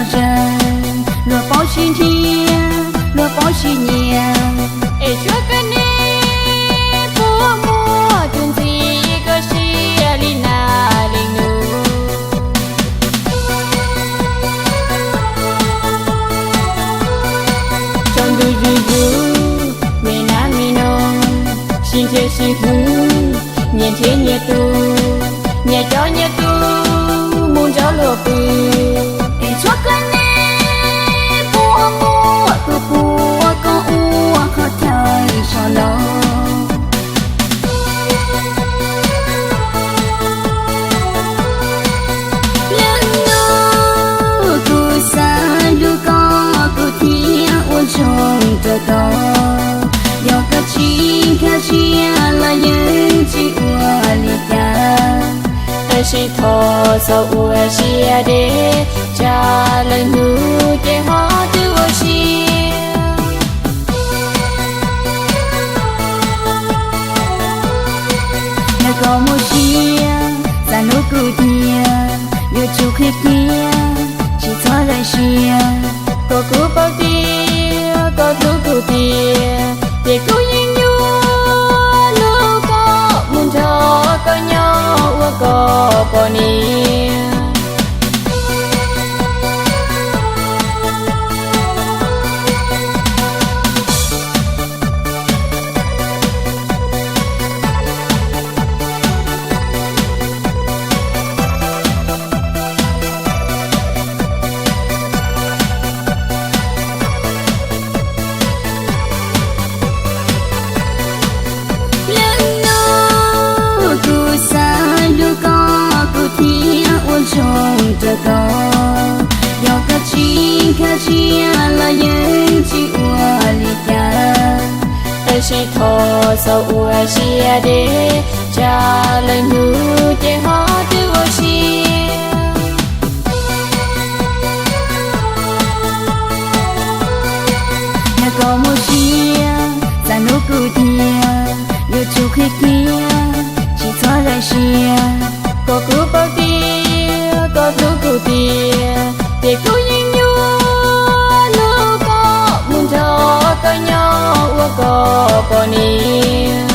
Tseeb, luag paub sib nrhiav, luag paub sib nyiam, es tshuav koj niam puas muaj tus ntxim koj siab li nas li nus. Tsaus ntuj zuj zus, me nab me noog, sib nrhiav sib hu, nyias nrhiav nyias tus, nyias coj nyias tus mus nrog luag pw. Es tshuav koj niam puas muaj tus puav koj ua qhov chaw tshaj no. Lawm no kuv xav hlub koj, kuv thiaj ua zoo rau koj. Yog koj tsis nkag siab los yeej tsis ua li cas, tab sis thov txhob ua siab deb, tsam lawm hnub ces ho twb ua si. Yog koj muaj siab, xav hlub kuv tiag, yuav tsum qhia kiag, tsis txhob daim siab. Koj kuj paub tias koj hlub kuv tiag, ces kuv yeej yuav hlub koj mus nrog koj nyob ua koj poj niam. Lawm no kuv xav hlub koj, kuv thiaj ua zoo rau koj. Yog koj tsis nkag siab los yeej tsis ua li cas, tab sis thov txhob ua siab deb, tsam lawm hnub ces ho twb ua si. Yog koj muaj siab, xav hlub kuv tiag, yuav tsum qhia kiag, tsis txhob daim siab. Koj kuj paub tias koj hlub kuv tiag, ces kuv yeej yuav hlub koj mus nrog koj nyob ua koj poj niam.